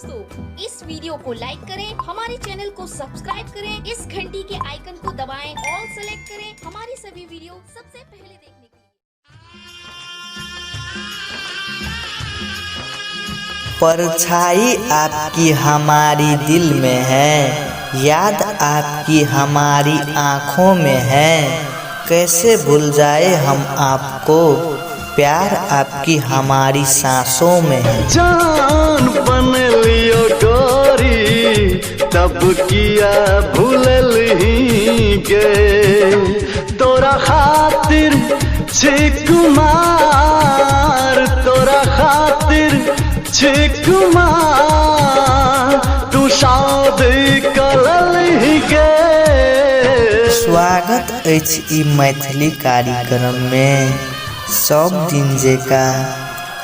दोस्तों, इस वीडियो को लाइक करें, हमारे चैनल को सब्सक्राइब करें, इस घंटी के आइकन को दबाएं, ऑल सेलेक्ट करें हमारी सभी वीडियो सबसे पहले देखने के लिए। परछाई आपकी हमारी दिल में है, याद आपकी हमारी आँखों में है, कैसे भूल जाए हम आपको, प्यार आपकी हमारी सांसों में है। जान बन लियो गोरी तब किया भूलल ही गे, तोरा खातिर छे कुमार, तोरा खातिर छे कुमार, तू शादी करल ही गे। स्वागत अछि ई मैथिली कार्यक्रम में। सब दिन जेका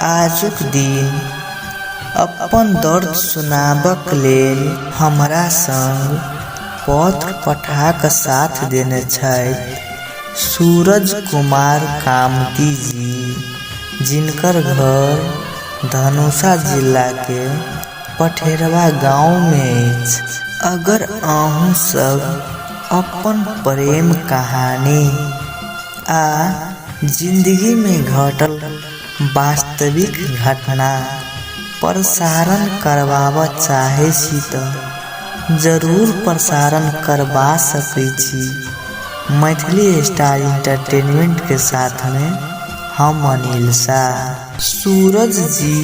आजुक दिन अपन दर्द सुनाबक लेल हमरा संग पत्र पठा कऽ साथ देने छथि सूरज कुमार कामती जी, जिनकर घर धनुषा जिला के पठेरवा गांव में अछि। अगर अहूँ सब अपन प्रेम कहानी आ जिंदगी में घटल वास्तविक घटना प्रसारण करवाबऽ चाहै छी तऽ जरूर प्रसारण करबा सकै छी। मैथिली स्टार इंटरटेनमेंट के साथ में हम अनिल शाह। सूरज जी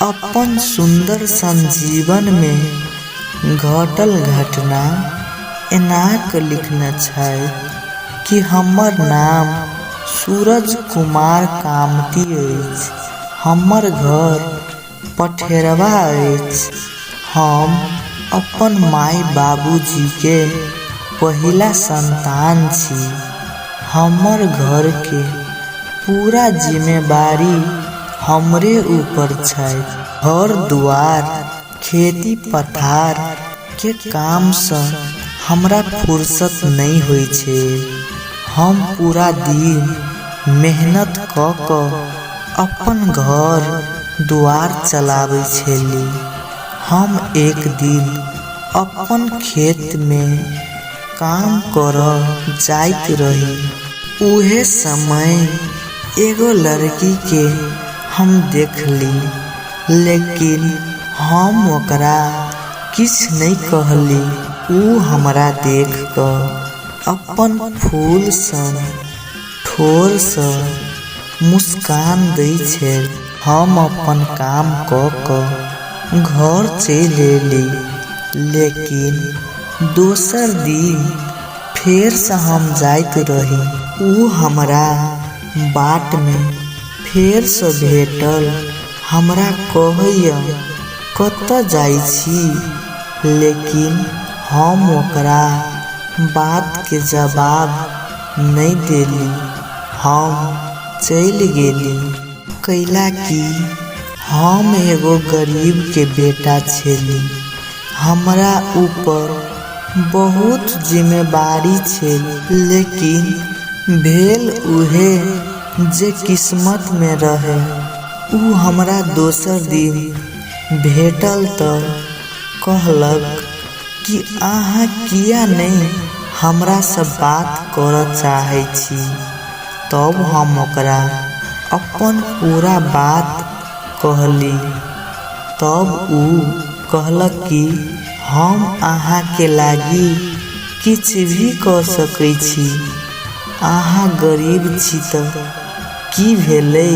अपन सुंदर सन जीवन में घटल घटना एना कऽ लिखने छथि कि हमर नाम सूरज कुमार कामती अछि, हमर घर पठेरवा अछि, हम अपन माय बाबूजी के पहिला संतान छी, हमर घर के पूरा जिम्मेवारी हमरे ऊपर छै, घर दुआर खेती पथार के काम सँ हमरा फुर्सत नहि होइ छै, हम पूरा दिन मेहनत कऽ कऽ अपन घर दुआर चलाबै छली। हम एक दिन अपन खेत में काम करऽ जाइत रही, उहे समय एगो लड़की के हम देखली, लेकिन हम ओकरा किछ नहि कहली। उ हमरा देख कऽ अपन फूल सन ठोर सँ मुस्कान दै छल। हम अपन काम कऽ कऽ घर चलि एली, लेकिन दोसर दिन फेरसँ हम जाइत रही। उ हमरा बाट में फेरसँ भेटल, हमरा कहैय कतऽ जाइ छी, लेकिन हम ओकरा बात के जवाब नहि देली, हम चलि गेली। कैला कि हम एगो गरीब के बेटा छली, हमरा ऊपर बहुत जिम्मेवारी छल, लेकिन भेल उहे जे किस्मत में रहे। उ हमरा दोसर दिन भेटल तऽ कहलक कि अहाँ किया नहि हमरासँ बात करऽ चाहै छी। तब हम ओकरा अपन पूरा बात कहली। तब उ कहलक कि हम अहाँके लागि किछ भी कऽ सकै छी, अहाँ गरीब छी तऽ की भेलै,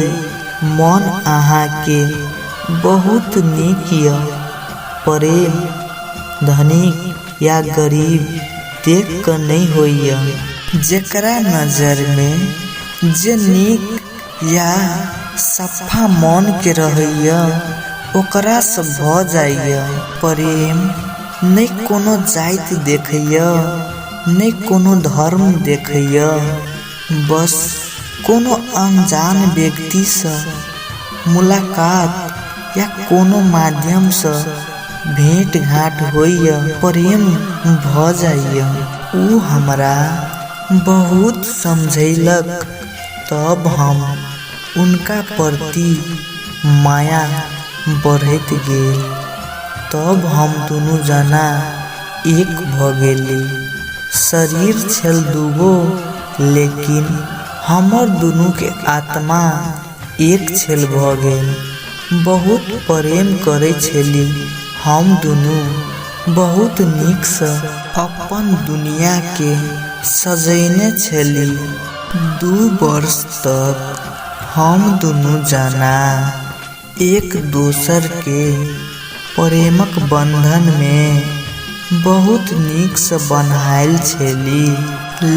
मन अहाँके बहुत नीक यऽ। प्रेम धनिक या गरीब देख कऽ नहि होइए, जेकरा नजरमे जे नीक या सफा मनके रहैए ओकरासँ भऽ जाइए। प्रेम नहि कोनो जाति देखैए, नहि कोनो धर्म देखैए, बस कोनो अनजान व्यक्तिसँ मुलाकात या कोनो माध्यमसँ भेंट घाट होइए, प्रेम भऽ जाइए। उ हमरा बहुत समझैलक, तब हम उनका प्रति माया बढ़ैत गेल। तब हम दुनू जना एक भऽ गेली। शरीर छल दूगो, लेकिन हमर दुनू के आत्मा एक छल भऽ गेल। बहुत प्रेम करै छली हम दुनू। बहुत नीकसँ अपन दुनियाके सजैने छली। 2 वर्ष तक हम दुनू जना एक दोसरके प्रेमक बन्धनमे बहुत नीकसँ बन्हायल छली।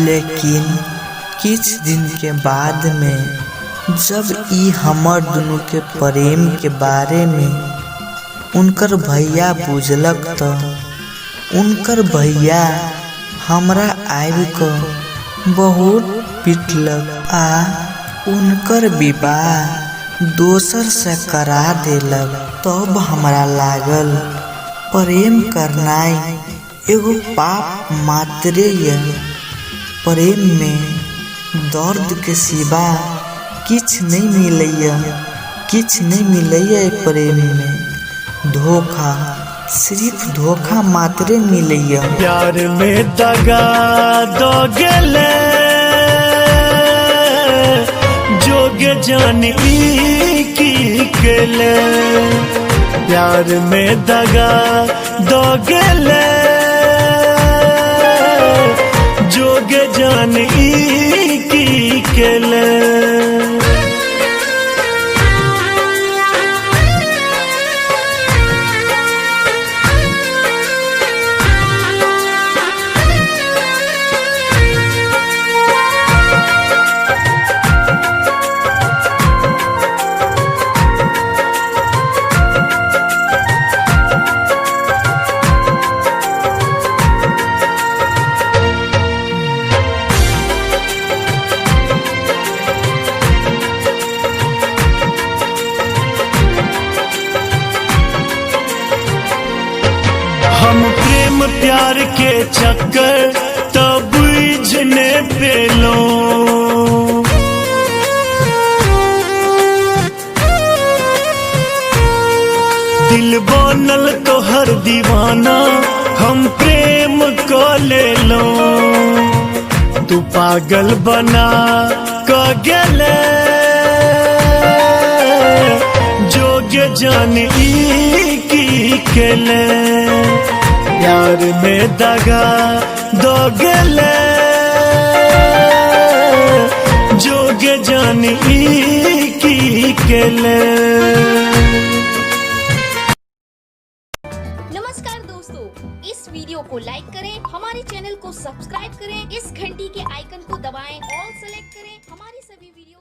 लेकिन किछु दिनके बादमे जब ई हमर दुनूके प्रेमके बारेमे उनकर भैया बुझलक तऽ उनकर भैया हमरा आबि कऽ बहुत पिटलक आ उनकर विवाह दोसरसँ करा देलक। तब हमरा लागल प्रेम करनाइ एगो पाप मात्रे यऽ। प्रेममे दर्दके सिवा किछु नहि मिलैए, किछु नहि मिलैए प्रेममे। धोखा, सिर्फ धोखा मात्रे मिलैए। प्यार में दगा दो गेले जोग जान ई की केले, प्यार में दगा दो गेले जोग जान ई की केले। हम प्रेम प्यार के चक्कर तब बुझने पेलो, दिल बनल तोहर दीवाना हम प्रेम क लेलो, तू पागल बना क गेले जोग जान ई की केले, प्यार में दगा दो गेले जोग जान ई की केले। नमस्कार दोस्तों, इस वीडियो को लाइक करें, हमारे चैनल को सब्सक्राइब करें, इस घंटी के आइकन को दबाएं, ऑल सेलेक्ट करें। हमारी सभी वीडियो